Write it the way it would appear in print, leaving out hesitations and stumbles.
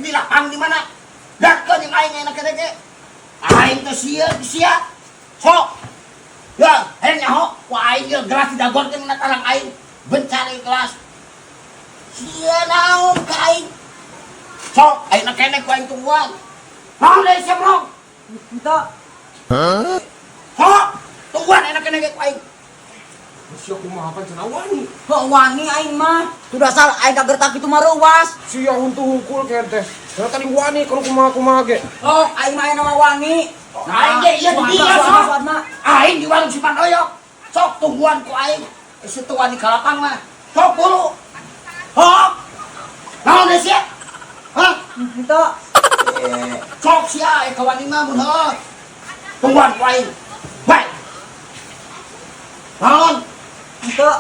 Di lapang di mana? Datkeun jeung aing enak keneh ge. Aing teh sia sia. Sok. Ya, hayang nyaho ku aing ieu gelas didagorkeun na tarang aing. Bencari gelas. Sia naon ka aing? Sok, aing keneh ku aing tungguan. Naon deui sia brong? Henteu. Sok, tungguan enak keneh ge ku aing. Sia kumaha pan cenah wani. Heuh wani aing mah. Tuh dasar aing kagertak kitu mah reuwas. Sia huntu hungkul teh. Cenah tadi wani kalau kumaha-kumaha ge. Oh, aing mah aya nama wani. Aing ge ieu di dieu sok. Aing di warung si Pandoyok. Sok tungguan ku aing. Situ wani ka lapang mah. Sok buru. Sok. Naon deui sia? Hah? Henteu. Sok sia ka wani mah mun heuh. Tungguan ku aing. Baik. Naon? Henteu.